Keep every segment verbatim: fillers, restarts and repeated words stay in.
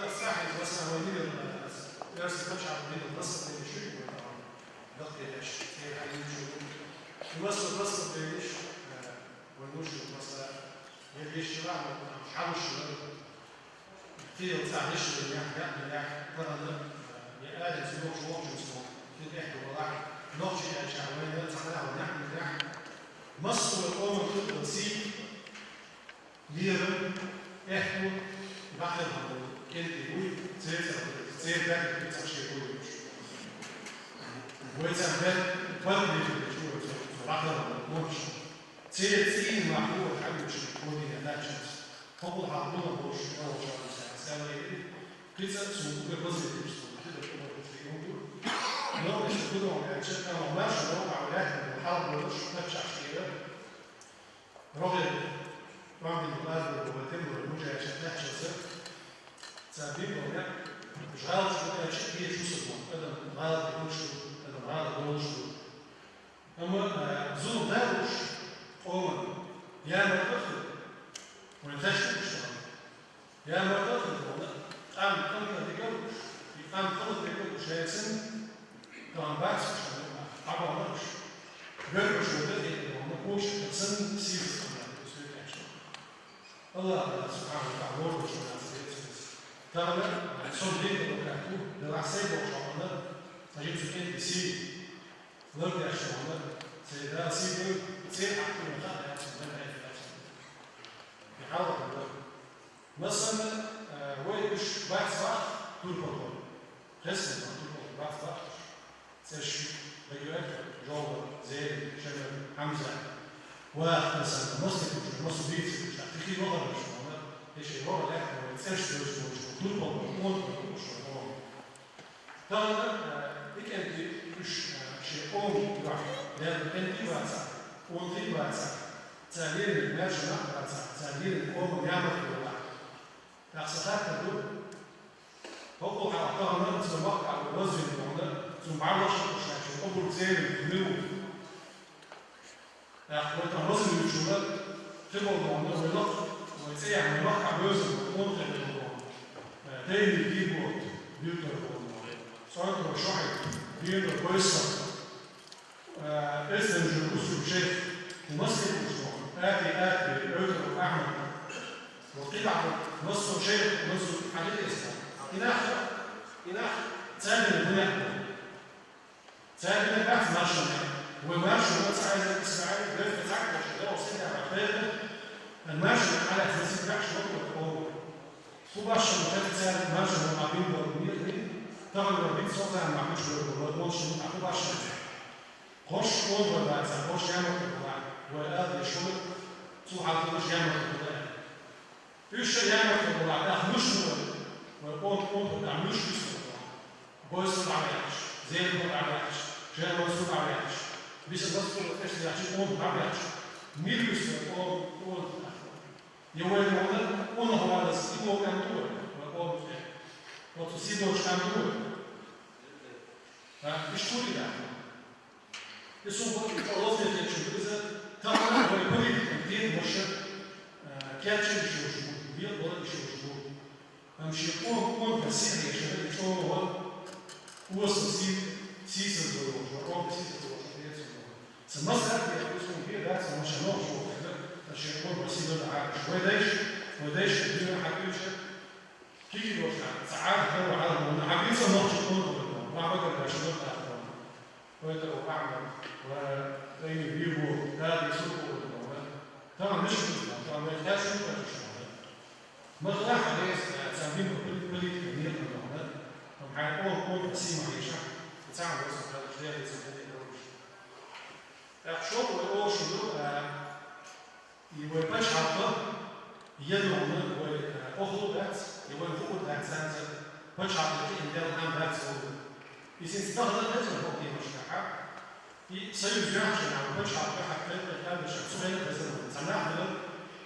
Тахана ас цхьа хӀама, масала, вай миллион, э, эрсий паччахьалкхен миллион массадола деш ю вай тахана. Дахкедеш, цӀера хьалуьйчу. И массо массадола деш, э, вай нуш, масала, я вешиваха, там, хьалуш, кхел цӀа деш, я, я, я, тахана, э, я арец, я вокш, вокш, вокш, кхел эхь валахь, нохчий аьлча, вайна цхьана валахь, валахь. Массо къоман хӀуттал сий, лерам, эхь, бакъ хӀама кӀентий буй, цецар, цецар, цецар шеко йолуш. Вай цар бер, бер лерам чу вай цо, цо бакъ хӀама лоруш. Цецар цӀий махур хьалуьйчу кхоьлина даччанца. Хьокъал хьалдула болуш, олучарна цара, цара вайри, кхин цӀа цунна угар вазве деш, цунна хӀида тӀе вахча юнду. Но иштта хӀума аьлча, амма марша новкъа ваьхна хьал болуш, паччахьаш тӀера. РогӀера, Рамдин Лазарев вай тӀемалора мужаьча тӀаьхьачаза, цара бин болу некъ, уьш гӀалат ду аьлча, кхеташ ву со боху, адам гӀалат дехуш ду, адам гӀалат долуш ду. Амма, а, зулам далуш къоман, ямарта хир, вайн тешна уьш тахана. Ямарта хир вайна, къам, къам дика лууш, и къам хала дика лууш, шайцин, тахана бац уьш, хьабахана уьш. Вербаш вай дан хӀетта вайна, кхочуш тахана сийсаз къамел, уьш векача. АллахӀ Дала субхьанаху ва тагӀала лоруш вац вецанца. Тахана, сон декъала кхаьчна, делахь сайн бохуш хьокъана, хьажа цу кӀентий сий, лардеш хьокъана, сайн Дала сий ду, цӀе хьакхуьйна хаа яц, дан хьаьвсина яц. И хьалха дан. Масала, э, вай уьш бац бахьа турпалхо. Хестина турпалхо бац бахьа уьш. ЦӀераш дагайоьтту, Жовхар, Зелим, Шемер, Хьамза. Ваха, масала, массо а кучу, массо а бийца кучу, тахана вахараш вахана, и шайн ваха лаьтта вай цӀераш доьшуш болчу, турпалхо, онталхо кучу вахана. Тахана, э, и кӀентий уьш, э, шен къоман юьхь, леррина кӀентий бацахь, онтий бацахь, цара леррина маьрша нах бацахь, цара леррина къоман ямарта йолахь. ТӀаккха сан хаттар ду, хӀокхул хьалха тахана цу махкахь вазвина вахана, цунна бӀаьргаш а хӀуттуш, обур цӀеран хир ву. ТӀаккха вай тахана вазвина вуьйцуш вара, кхин болу вахана, вай лакха, вай цӀе яхьна махкахь вевзина, къонахий болу вахана. Э, Тайни Гиборт, Виктор болу вахана. ЦӀойтар Шохьид, Венар Байсал, э, Эстенжа Кусур Шейх, и массо а кучу вахана, Ати Ати, Эвтаров Ахьмад. Вот кхидӀа массо а шайх, массо а хьадисехь. И нах, и нах цаьргара гуьнехь бу. Цаьргара бац маршонехь. Вай маршо цхьа эзар исмаил, дерриг цхьаъ баша, дерриг сингахь баша, дерриг. Ан маршо хьалаьцна сингахь шо вай къоман. Кхо башха хӀама хет царна, маршо ма бин болу мехий, тахана виц соза ма муш ло болу, он шин а кхо башха. Хош он вара ца, хош ямарта була, вай ада шуна, цу хьалхалаш ямарта була. Уьш ша ямарта була, ах муш вара, вай он, он вара, муш виц вара. Бойсал дӀаваьхьаш, зербо дӀаваьхьаш, шербо су дӀаваьхьаш, биса басу тӀехь яхьаш, он дӀаваьхьаш. Мир виц вара, он, он. Я вай вала, он хвалас, и ло кам тур, вай он. Вот сидош кам тур. А, и штури да. И сум вот и полос не течу, иза, там она вай политика, где может, э, кячен шуш, вил было шуш. Амма шен къоман, къоман сихье шуна и чӀогӀа оса сий-, сийсаздалош, ва къоман сийсаздалош хӀинца а. Сан масал а, я хӀусам бен дац, амма шен нохчо хӀара, сан шен къоман сий дан Ӏаш. Вай дайша, вай дайша дуьйна хьакуьйча, кхидӀа дош ца Ӏаш, хӀара хьалха вон, хьабийца нохчо къоман хӀара, ва багара даша дан тӀаккха. Поэтому Ахьмад ва тайни виво, да, десу хӀара, да. Там мешкал, там мешкал, там мешкал. Ма хьалха хьалес, цхьа бин политика механа вахана, амма хьайн къоман, къоман сий ма хьеша, цхьа вац, цхьа леррина ца хӀунда долуш. ТӀаккха шолгӀа вай олуш ду, а, и вай пачхьалкх, я нуна вай, а, охьа дац, я вай хӀума дац, царца пачхьалкх кхин дел хӀама дац олу. И синца тахана хезна хӀокху кеманашкахь, И союз яхча, нах пачхьалкх тӀехь кхайкхина аьлла, ша цу хенахь хезна вай. Цхьа нах хилла,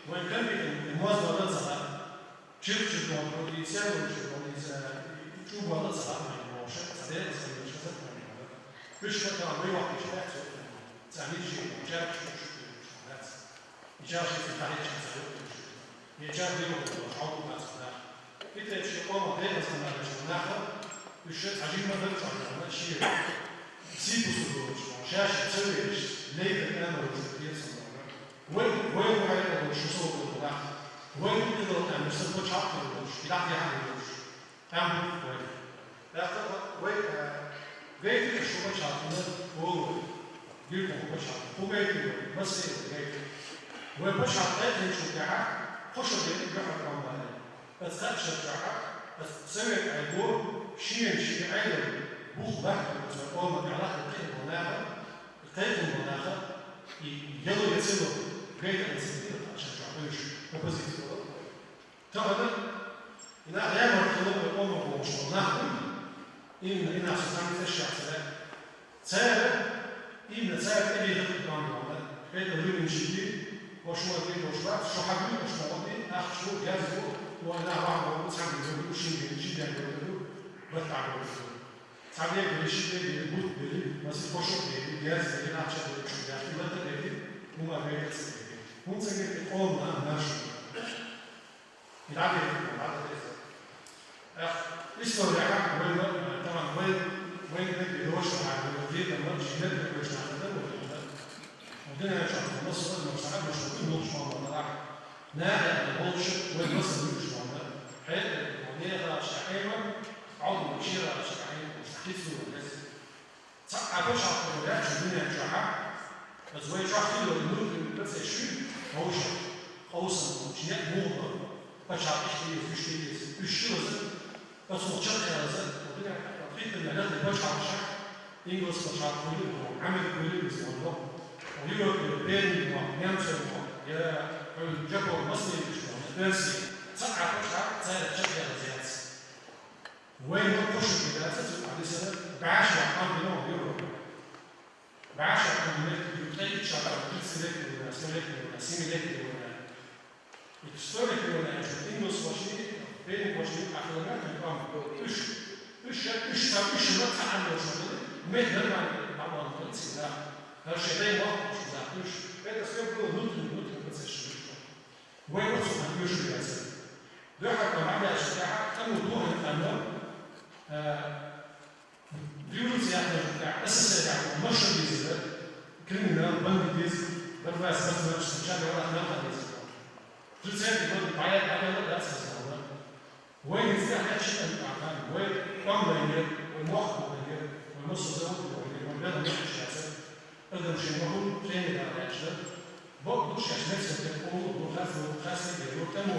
вайн кабинетехь и моз бала ца хаьа, чиркх чу догӀу, и цервалчу догӀу, и ца-, и чӀу бала ца хаьа вайн бохуш, цхьа декъаза хилла, ша ца хьаьна. Уьш ма тахана вай вахча тӀехь ца хьаьна. Цхьа ничего, чарчу чу дац. И чарчу ца хьаьна, ца хьаьна. Я чарх дилла хӀума, хьал ду нах. И тайпа шен къоман декъаза хилла нах, уьш цхьа жимма дар чохь яхна, шен сий пусу долчу, шаьш ца везаш, лейта аьлла вуьш кхетам бара. Вай, вай, вай, вай, шу со долу нах. Вай, вай, вай, вай, сан пачхьалкх долуш, и дӀа яхьа долуш. Там вай. ТӀаккха вай, а, гайтира шу пачхьалкхана олу вай. Билггал пачхьалкх. ХӀун гайтира вай? Масех гайтира. Вай пачхьалкх гайтинчул тӀаьхьа кхо шо дерриг дуьхьал къам баьлла. Аса кхаъ шарчохь, аса совет Ӏедало, шена шен Ӏедал бух лахкина аса къоман тӀехь лахкина кхин болу наха, кхайкхина болу наха, и яло я ца ло, гайта аса дира кхаъ шарчохь вевзаш, оппозиция вала. Тахана и нах ямарта хилла вай къоман бохуш болу нах бу, именно и нах со цхьаьна цӀераш яц цара. Цара, именно цара тӀебехира и къам боху, хӀета луьйринчуьнга, ва шу ма бен бохуш бац, шу хьан дуьйна аша ма гӀо бен, ахча бу, герз бу, вай нах вахьа боху, цхьаьна бен бу, шин бен, шин бен бу, баттахь бу. Цхьа бен бу, шин бен бу, бут бен, масех кошух бен бу, герз бен, ахча бен, шу бен, баттахь бен бу, хӀума бен, цхьа бен бу. ХӀунда ца гира и къоман нах марша? И дӀадехира, дӀадехира. Эх, история хьакъ вай ма, тамам вай, вай мегги дош хьакъ вай, вай дета ма, ши мегги дош хьакъ да вай, да. Дина чохь, масала, масала, масала, масала, масала, наха болчу вай масала вуьгуш ванна. Хьекъал, нехан шаьхьема, Ӏалам шера шаьхьема, хицу вай. Цхьа а пачхьалкх яц дуьнен чохь, аса вай чохь хилла внутренний процесс ю, вовшах, къовсам, чу некъ муха бара, пачхьалкх иштта еза, уьш тӀе еза, уьш шилаза, аса чекхъялаза, вот дуьнен тӀехь хӀитта леррина пачхьалкхашка, ингалс пачхьалкх хуьлу, Америка хуьлу, иза вон вон, Европа, Берлин вон, немцойн вон, я, хьуьлу, Жапон, массанхьа вон, Перси, цхьа а пачхьалкх цаьрца чекхъялаза яц. Вайн ма кхушуьйтур яц, цу хьадисана бӀаьш ваьккхина вон Европа. БӀаьш ваьккхина меттиг ю, ткъе итт шо, тридцать лет вайна, сто лет вайна, семь лет вайна. И сто лет вайна, аьлча, индус вашни, бен вашни, ахлана, и пам. Уьш, уьш, уьш, уьш, уьш, ма цхьа ан вашни, мет нормально, нормально, да. Даже дай махкуш, да, уьш. Это всё было внутренний, внутренний процесс, что. Вай оцу хьан оьшур яц. Дуьхьал къам хьадаьлча тӀаьхьа, амма духьал къам, а, революция яхнарг тӀехь, СССР яхнарг, машин дезира, криминал, бандитизм, борьба с государством, чарли варах нахал дезира. Тридцатый год, баят, баят, да, создала. Вай низгахь яхча а, вай къам лайнера, вай мохк лайнера, вай массо завод лайнера, вай бен мехкаш яцара. Адам шен ма хӀун, хене дала яьлча, бакъ ду шаьш меца тӀе къоло ду, хас ду, хас ду, ду, тӀамо,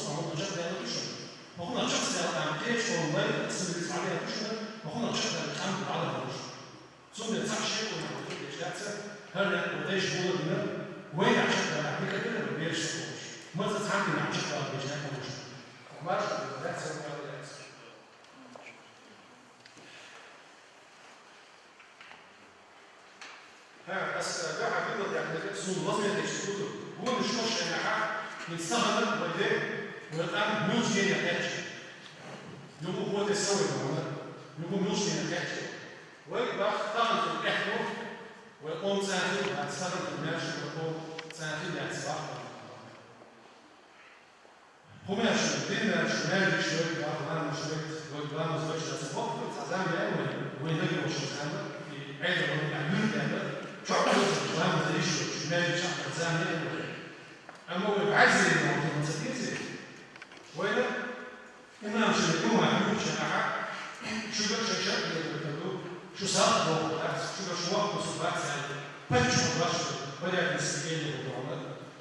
субхьанаху ва тагӀала чакхдаьлар шуна. Бахана чакхдаьлар, ам, кхеча къоман лай, сан виц Ӏадига шуна, бахана чакхдаьлар, къам Ӏадига шуна. Цудухьа цхьа шеко нах ву деш дац, хӀара некъ вайша бола дина, вайна чакхдаьлар, дика дина, бераш ца ховш. Маца цхьанне чакхдаьлар деш некъ ховш. Марша дац, ца ховш. ХӀа, ас, э, дӀахо билгал яхнера, сона возможность буду. Вон шоаш шайна хьа, мин сагана вайде, Вай къам муьлш гена кхаьча. Юха хӀоттийна са вай вахана. Юха муьлш гена кхаьча. Вай бах тахан тӀехьо. Вай къам цӀа хилла яц, тахан тӀехьо вай къам цӀа хилла яц бах. Кхо маьрша, дин маьрша, маьрша вай бах, ламаз вай, вай ламаз вай шаца бах, цхьа зама яьлла вай, вай нагахь вай шаца зама, и Ӏедал вай нагахь муьлха яьлла, чохь ламаз йиш йолуш, маьрша чохь зама яьлла вай. Амма вай бӀаьрзе ма хӀоттийна ца дезий. Вайна имам шайна хӀума хьуьлча ахьа, шуьга шайн шарт дерг ду, шу сагӀа боху дац, шуьга шу воккха со бац аьлла, паччахьо дош ду, порядочный эле боху.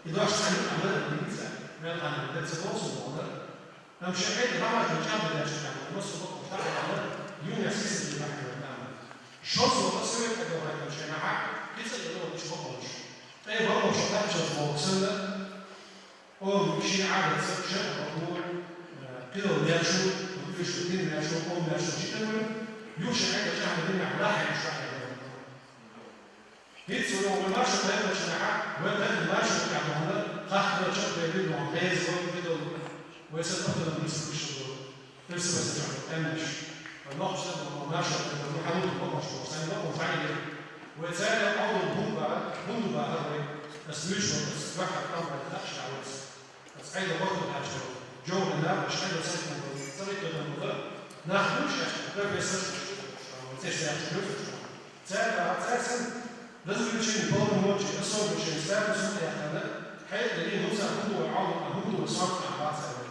И дош цхьаьна а мара дийца, мел ханна ца боху боху. Амма шайн хьайда ламаз чӀагӀдеш аьлла, массо бакъо тахана, юнас сиса дина хьуна. Шозза ваха совет тӀе вахана шайна хьа, кхин цӀа тӀе ваха чу бакъонаш. Тхе бакъонаш кхаччалц боху санна, оха шен Ӏадатца шарӀо боху, э, кхидолу маьршо, уьш дин маьршо, къоман маьршо читаман, юха шайн хьайда чӀагӀдина лахьа шахьа. ХӀинца вай маршо кхайкхинчу нахьа, вай кхайкхина маршо тӀехь вахана, хахкара чекхдевлла вахана, хеза вай кхидолу. Вай сан тӀехула нийса гуш ду. Хир сан вай сан чохь тӀаьмнаш. Вай нохчий сан маршо кхайкхина, хьан ву бакъош боху, сайн бакъо жайна. Вай цаьрга къовлал хӀунда бахар, хӀунда бахар вай? Ас вуьйш вара, ас дуьххьара къам вай хаташ вайца. Ас Ӏедал гӀортар хьаьжча, жовхӀара нах, аша Ӏедал сайхьан бара, ца гӀиттардан бара, нах луш аьлча, профессор, цӀе саьрча, цаьрга, цаьрца разграничение полномочий, особый шайн статус ма яьккхина, хьекъале, хӀинца хӀунда вай Ӏалам, хӀунда вай сом а бацара.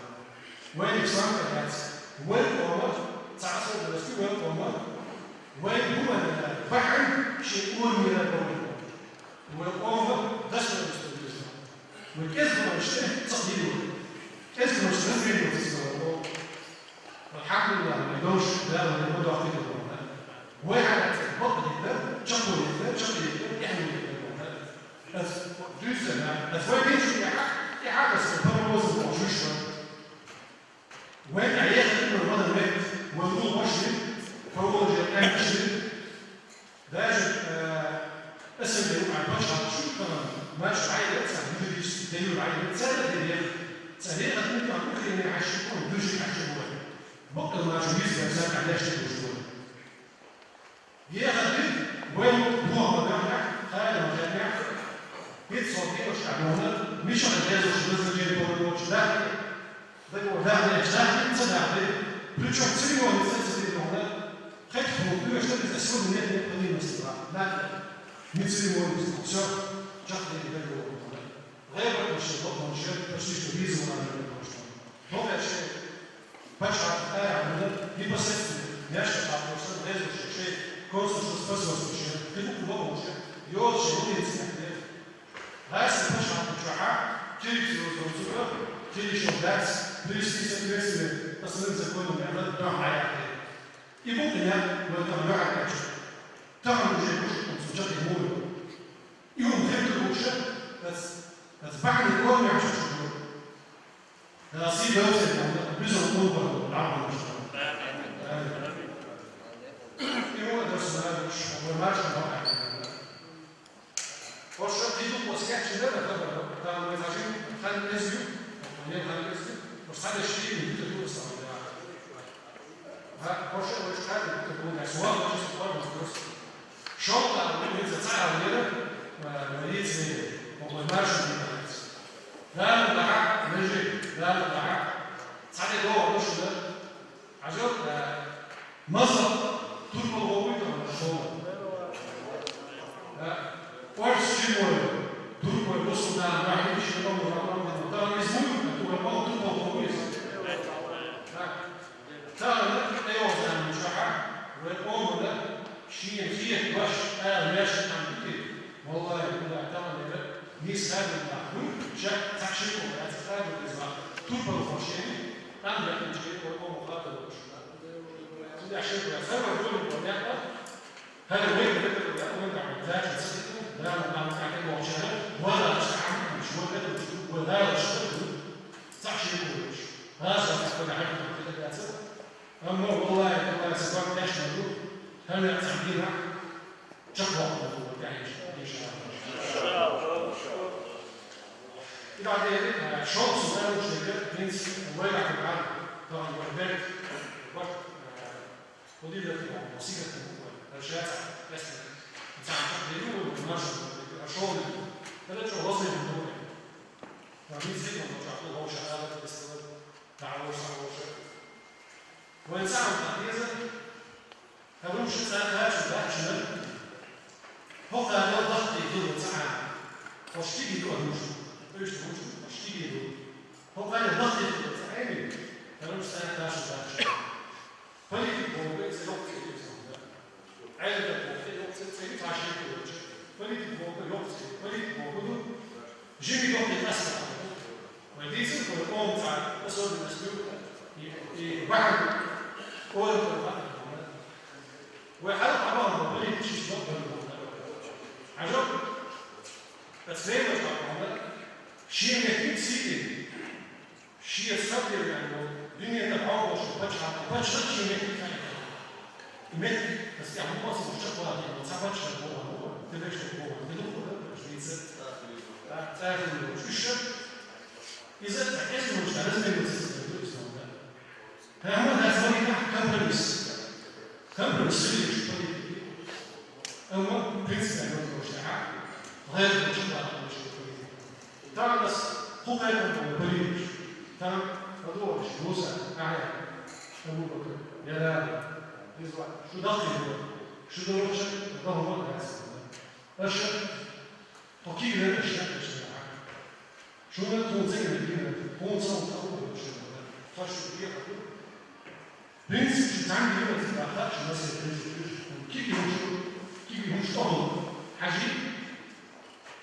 Вайна сом а яц. Вай къомах, цхьа особенность вай къомах, вай хӀуманна бахьана шен уровнера боху. Вай къомах достоинство беза. Вай кӀезгамашна тӀе ца дийр вай. КӀезгамашна разграничить ца дийр вай. Алхьамдулиллах, вай довш, Дала вай ма дохкийла вайна. Вай хьалаца бакъдерг дар, чекхдерг дар, чекхдерг дар, тӀехьа дерг дар. Ас дуьйцу нах, ас вай динчу тӀехьа, тӀехьа ас паровоза бохуш вуьш вара. Вайн тӀехь ехар ма вара метта, вай муха ваша, паровоза къаьмнаш. Даже, э, СНГ юкъахь пачхьалкх шу тахана, маьрша Ӏайра цхьа, юридически де юре Ӏайра, цара де ехар. Цара ехар муьтӀахь Украине хьаьжча, Гуьржи хьаьжча бу вай. Бакъдолу маьрша виза цара тӀехь деш ду вай. Ехар дира вайн бохама дуьхьа, ханна хенехь, пятьсот девушка бохна, миша хьан дезаш разграничение полномочий дахьий, договор дахьий, дахьий, ца дахьий, причём церемония ца ца дира бохна, хӀетахь боху, уьш дара иза сегодня нет необходимости, да, не церемония, всё, чекхдели договор бохна. ГӀайбат вуьш бакъонаш яра, почти что виза ван бакъонаш. Бохуш шайн пачхьалкх арахь вуна, непосредственно маьрша хьалхош санна, гӀайбат вуьш шайн консульство, посольство шайн, кхин дукха бакъонаш яра, йоцуш шайн вуьнца яхъяра. ГӀайса пачхьалкх чохьа, кирик сироз цуьнга, кирик шо дац, привести соответственно основным законам яхна, дохьа хьаяхъяра. И бу къинехь, вай тахана юьхьар кхаьчна. Тахана уже гуш, цу чаккхе муха. И хӀума хир ду гуш, ац, ац бахьана кормехь чу ду. Ас и доцург дан, биза къурбан ду, Ӏабдуллаш. Амин. И хӀума дарс нагуш, хӀума марша бахьана. Хьо ша кхидукъо скетчи дара хабар, там вай хажим хан эзю, не хан эзю, уж сада шиин битта дура сам да. Ха, хьо ша вай хажим битта дура, суал чисто форма просто. Шолла вай за цара лера, вай лице, вай маршал не нравится. Да, да, лежи, да, да. Цаде го, ну что? Хьажал, э, мазал турпал гӀовгӀуьйту хьуна шола. Э, орц шимой, турпой бусулба нана, вахьи шимой, вахьи шимой, тахана иза вуй, а ту вай къоман турпал гӀовгӀу иза. Так. Тахана тӀейогӀу заман чохьа, вай къомана шена хеташ, ала маьрша там бити, валлахӀи, валлахӀи, тахана вера, нийса хадам бахьа хуьлу, ша цхьа шико яц, хадам беза бахьа, турпал хошшехь, там бехначу вай къоман хадам луш. Цундела шико яц, хӀара вай гур ван яхьа, хӀара вай гур ван яхьа, вай гур ван яхьа, Дала къам тӀехь бохучара, вала ша хьан, шу вай гур ван, вай гур ван, цхьа шико яц. Аса цхьа хадам хьаьжна хила яц. Амма валлахӀи, валлахӀи, сан бакъ тешна ду, хӀара цхьа дийнахь чекхваккхалур ву, тӀаьхьа иштта, иншаАллахӀ. Италия, э, шёл сюда, уж не в принципе, война, да, там, вот, бед, вот, э, вот, и это, там, сигарет, вот, э, сейчас, если, там, не, ну, наш, а шёл, это что, возле, ну, там, не сильно, вот, так, ну, лучше, а, это, если, да, лучше, лучше. Вайн цхьа хӀума деза, хӀара хӀума шу цхьа кхача дахчана, хӀокхарел дахкий хилла цхьа. Хьо шкиги ду хӀума шу. Уьш хӀума шу, хьо шкиги ду. ХӀокхарел дахкий хилла цхьа, эми, хӀара хӀума шу цхьа кхача дахчана. Политик болга, иза йоккхий, иза йоккхий. Ӏаьлимда болга, йоккхий, цхьа цхьа шеко йолча. Политик болга, йоккхий, политик болга ду. Жима йоккхий къаста. Вай дийцар, вай къоман цхьа особенность ю, и, и бахьан, ойла хӀама. Вай хьалха хьабаьхка политик шиш бакъ бакъ. Хьажал, ацвейла хьабаьхка, шен меттиг сийдина. Шен сабер ян, дуьне тӀа хьалхашка паччахь, паччахь шен меттиг хьаийна. И меттиг, ас тӀехь муха аса чакхвалийна, цхьа паччахь боху, ну, тӀе вешта боху, тӀе духу, да, вешта. Да, цхьа хилла, уьш ша. Иза, иза, уьш ша, размер, иза, иза, иза, да. Хьамма, да, смотри, компромисс. Компромисс, видишь, политики. Амма, в принципе, оно тоже, а? Гайр, очень важно, очень политика. Там у нас хукайкам политик. Там, подумаешь, Муса, Ахья, Абу Бакр, Ярар, Ризван. Шу дахкий, шу доруча, дагьма даций. Аша, хоккей, аша, аша. Шуна тхуна ца гина, тхуна ца гина, тхуна ца гина, тхуна ца гина. Принцип шу цхьаьна гина, ца гина, ца гина, ца гина. Киги хӀума шу, киги хӀума шу тоху. Хьажи,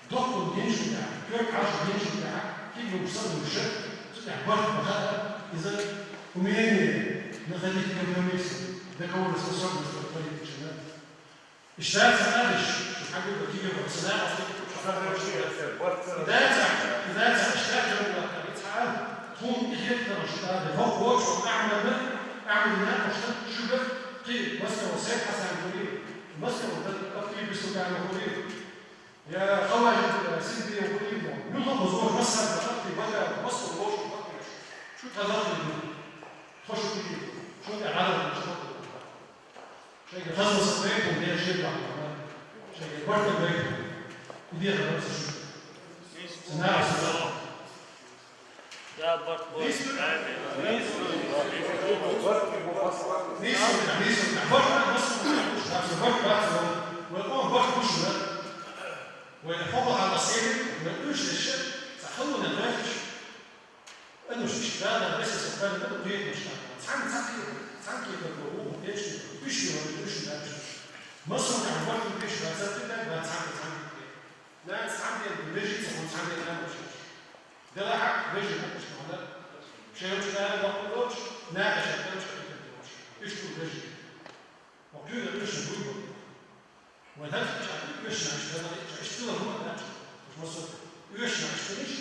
дохку гин шу тӀехь, кхоьру хьажа гин шу тӀехь, киги хӀума шу ца гина, шу тӀехь барт баха, иза умение находить компромисс, договороспособность подходить к чему. Иштта ца хьадеш, шу хьагурба кига вац, ца дакъа стик, ца хьадеш. Идаца, идаца, иштта хьагурба, ица хьал, тхуна и хетараш, ада, хӀокху вочу Ахьмада, Ахьмада накъоста шуьга, кхин, Москва, Сайд Хьасан хуьлийла, Москва, Абдул Бисукана хуьлийла, я Хаважи, Синдиев хуьлийла, муьлхха хоза массарна, кхин, Бага, Москва, вочу, шу тхаза хуьлийла, тхо шу хуьлийла, шу тӀе гӀалат, шу хуьлийла. Шайга хазмаса байтун ден ширбахьа, шайга барта байтун. Идея хазмаса шу. Сценарий сценарий. Я барт бой. Дису. Дису, дису. Барта басу. Барта басу. Вай къом барта бушу, да? Вай хӀокху хьала сели, вай уьш деши, ца халуна дайчу. Адамаш иштта дала весе со кхайна бу кхетамаш хьакъ. Цхьаьна цхьаьна кхетам, цхьаьна кхетам бу, ву кхетам, уьш ю, уьш ю даьлча. Массо а тӀехь барт беш, ва цхьаьна кхетам, ва цхьаьна, цхьаьна кхетам. Нана цхьаьна ден, вежи ца хьун цхьаьна ден нана вешаш. Дела хьакъ, вежи бу уьш хьуна. Шайчу нана баккху долчу, нана ша долчу кхетам долчу. Уьш ду вежи. Ва кхуьнан уьш буй бу. Вайн хӀанз иштта уьш нах иштта, иштта хӀума дац. Уьш массо а уьш нах иштта деш.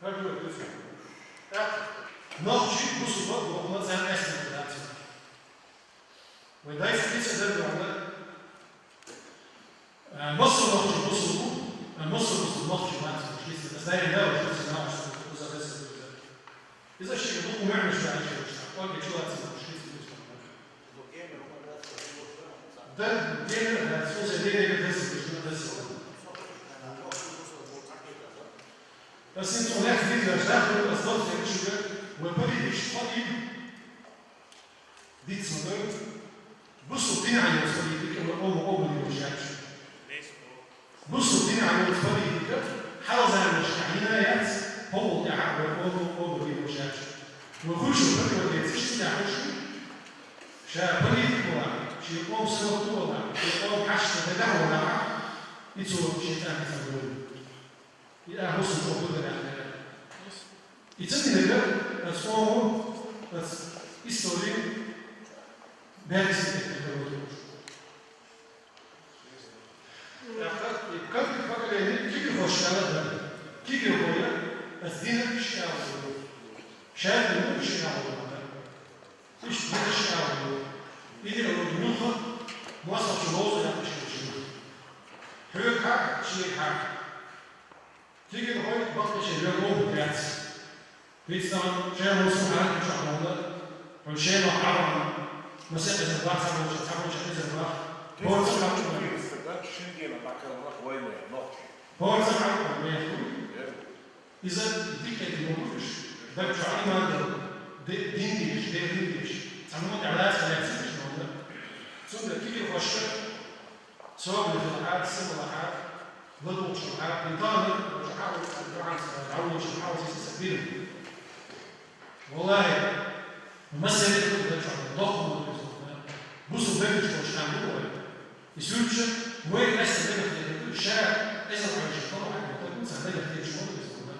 ХӀара дуьйцу. ТӀаккха нохчий бусулба бохуна царна аьсна дац. Вайн дайша дийца дар дохуна. А, массо а нохчий бусулба, а, массо а бусулба нохчий вац, уьш дийца. Ас дайна да, уьш дийца, нах иштта, уза хеса, уза. Иза шиъ дукха маьӀнаш даьлча, кӀорга чулацам шиъ ца дуьйцу. Да, генара дац, цо ца генара дац, уьш ма дац. Ас хӀинца цунах дийцараш даха, ас доцу дерг шуьга, вай политикаш тхо и диц ма ду. Бусулба дин а йоцу политика, вай къома къобалйолуш яц. Бусулба дин а йоцу политика, хьалха заманашкахь йина яц, хӀокхул тӀаьхьа вай къома къобалйолуш яц. Вай хуьлуш противодействие, цу тӀехь хуьлуш, ша политик валахь, шен къома сабапту валахь, шен къома хьаштагӀ дагахь валахь, и цо шен тӀехь ца валахь. И а хӀусам чӀогӀа ду дагахь. И ца динарг аса къомо, аса истори бехк сийтта хир ду. ТӀаккха и конфликт поколений кегийрхошна аьлла дара. Кегийрхой аса динарг ши агӀо ду. Шаьш динарг ши агӀо ду. Иштта динарг ши агӀо ду. Идеологи муьлхха, мостагӀчун ловза яккхаш хилча. Хьоьга хьакъ, шега хьакъ. Кегийрхой бакъдешех вер вовхӀ яц. Вицдан шемал су хӀанкӀ чӀоагӀдола, хӀу шемал хьаван, масех эзар бах, цхьаболча, цхьаболча эзар бах. Порца хьаван. Шин дена бакалла война нохчи. Порца хьаван мехуй. Иза дикети мурдаш, даг чу иман дала, де-, дин деш, де дин деш. Цхьа муна тӀехьа лаца лаьцна деш муна. Цунда кегийрхошка, собар хилахьара, сима лахьара, ладувгӀаш лахьара, интана, чу хьаван, чу хьаван, хьаван, чу хьаван, сиса бирм. Валлахи, масех эзар даг чу доху мурдаш. Бусу бегаш бош там бу вай. И сюрча, вай эсса дагахь дерг ду, ша эзар хьоьжуш хала хьаьдда ду, цхьа дагахь дерг шу вала беза хала.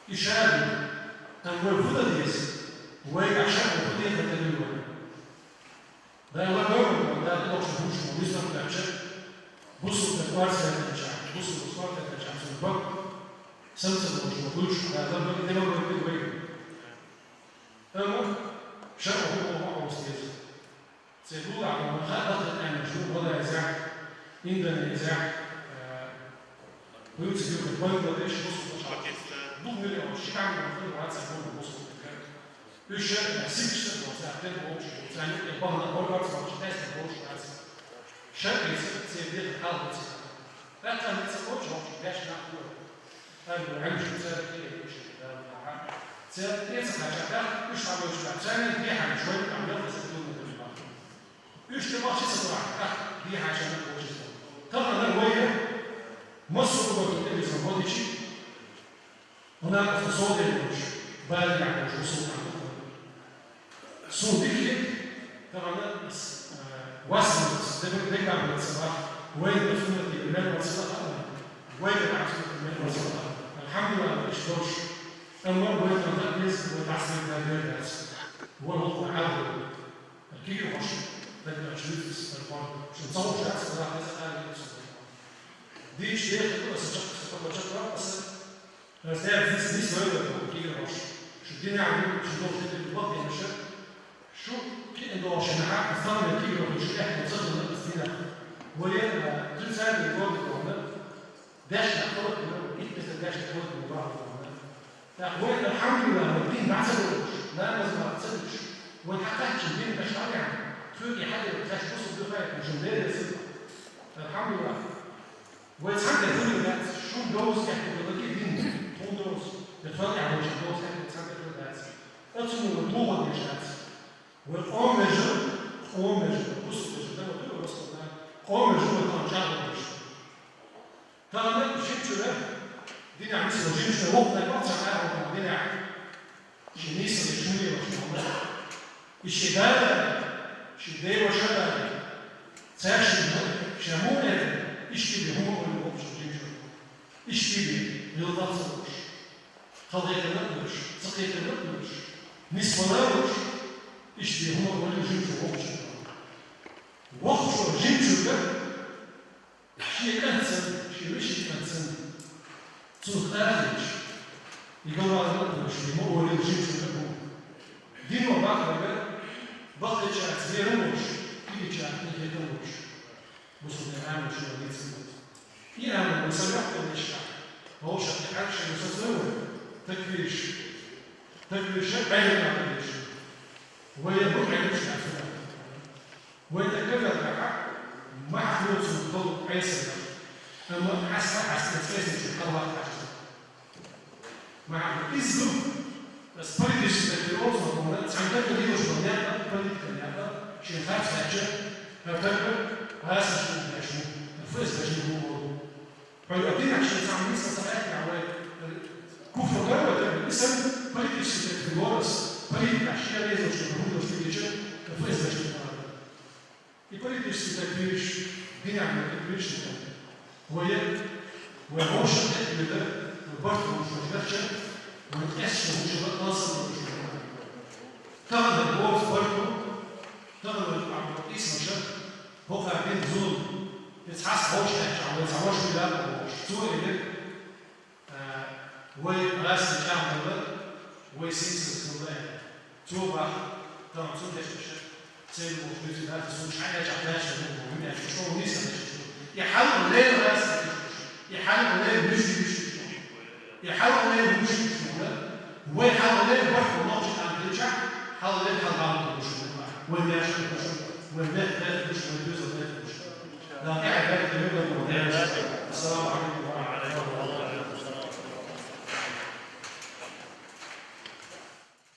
И ша ду, там вай худа деза, вай гахь ша худа деза хала ду вай. Да, вай вай вай, да, и лохша буш, вай вистам кача, бусу да кварца кача, бусу да кварца кача, сумба, самца лохша, буш, да, да, вай, да, вай, вай, вай. Амма ша худа вай вай деза. Церулахь ма хаддат аьнна шу валайза, Индонезия, э, буьйцу юха Бангладеш, Мосул, Пакистан. Бу миллион, ши миллион хила вац бу Мосул. Уьш, э, сикшта бу, царна бу, царна бу, бахна, бу, бу, бу, бу, бу, бу, шар эца, цердех халхаца. ТӀаккха ница бу, бу, беш нах бу. Ай, бу, ай, шу цердех, шу, да, да, да. Цердех, цердех, уьш хьабош, да, цердех, ди хьан, шой, там, да, да, да, да, да. Уьш тӀемах чица вахь, ах, дехьа шана вочица. Тахана вайна, массо а вокху тӀе виза водичи, вона аса содел вуч, бали яхуш, усул там. Сун дихи, тахана, э, васмус, декабрь цабах, вайна суннати мел вацала, вайна суннати мел вацала. Алхамдулиллах, иш дош. Амма вайна хатмес, вайна тасмир да вердас. Вон хукма хьалбу. Кегийрхоша, дагахь вуьйцу сан хӀама, шун ца хууш дац, Аллах Веза Къахьегар ду сан хӀама. Дийша дехар ду аса чакх, аса папа чакх, аса, аса дерг дийца дийца вай вай, кегийрхоша. Шу динехь вуьйцу, шу долчу дерг ду бакъдерг ша, шу кхиъна долчу нахьа, аса тахана кегийрхой шу эхь ца хилла аса динехь. Вай, а, тридцатый год дохна, дешна хилла, итт дешна хилла, бахьана. ТӀаккха вай, алхьамдулиллах, вай дин дӀа ца лоруш, намаз ма ца луш, вай хьакхаччалц дин даш хьалаьхна, цуьнан и хьадер, цаьш бусалба дуьхьа а, шун Дела ца. Алхьамдулиллах. Вай цхьаьна хуьлур дац, шун довза кхетта хилла дин, тхуна довза, я тхуна тӀехь вай шун довза кхетта цхьаьна хуьлур дац. Оцунна вай бохург деш дац. Вай къоман вежарий, къоман вежарий, бусалба вежарий, дан вай туьра васалла, къоман вежарий вай тахана чӀагӀлуш. Тахана жимчуьра, динехь мисал жимчуьра воккханиг вац цхьа агӀор динехь. Шен нийсале шуна лелаш хӀума. И шен дала, шен деваша дала. Цаьршинна, шен муха аьлла, иштта бен хӀума ойла воккхачу жимчуьра. Иштта бен, гӀиллакх ца луш, халахетарна а луш, ца кхетарна а луш, нисвала а луш, иштта бен хӀума ойла жимчуьра воккхачу. Воккхачу жимчуьра Шен кӀант санна, шен вешин кӀант санна, цунах тӀаьхьа хилча, и галвала а луш, и ма олийла жимчуьра а бу. Дино бакъ бага, бакъдечаьрца лерам а луш, кегийчаьрца кхетам а луш. Бусалба дин Ӏамош ван дийцина. И Ӏамор вай са бехктан дешахь, вовшах тӀе хьаьрчина сацавар, таквирш, таквирша Ӏелам а деш. Вай а бу Ӏелам а деш. Вай тӀе кагар дахьа, махьа хӀоцун халкъ Ӏесарна, амма хьаста-хьаста цӀесачу халваккхаьчна. Махьа иза ду, ас политический философ вара, цхьана тӀе лелаш вара некъа, политика некъа, шен харц хӀаьчча, хӀара тӀаккха гӀасаш хӀума деш ву, ФСБ-шна хӀума волу. Хьо динехь шен цхьа нийса ца хаьттина вай, куфр гар вай, и санна политический философ, политикаш шен резалчу хӀуманаш тӀе гича, ФСБ-шна хӀума. И политический таквирш, динехь ма таквирш ду. Вай, вай вовшах тӀе а ведар, вай барт хӀумаш гача, вай къестачу хӀумашалла алсам луш ву. Тахана боху барт хӀу, тахана вай къамел къийсамаша, хӀокхара дина зулам, иза хьаста вовшах хьаьчча, вай цхьа ваша вуьйла а вовшах. Цо элира, Э, вай гӀазкхи чӀагӀдала, вай сийсаз хилла аьлла. Цо бах, тахана цунна дешнаш, церан болуш дуьйцу дац, цунна шхьаьна чӀагӀдаьлча, хӀун аьлла, чӀогӀа нийса дешнаш ду. И хьал лер гӀазкхи дешнаш, и хьал лер муьждигаш И хьалхале вуш шуна, вай хьалхале вахь вахча англича, хьалхале хьалхале вуш шуна, вай мяша вуш шуна.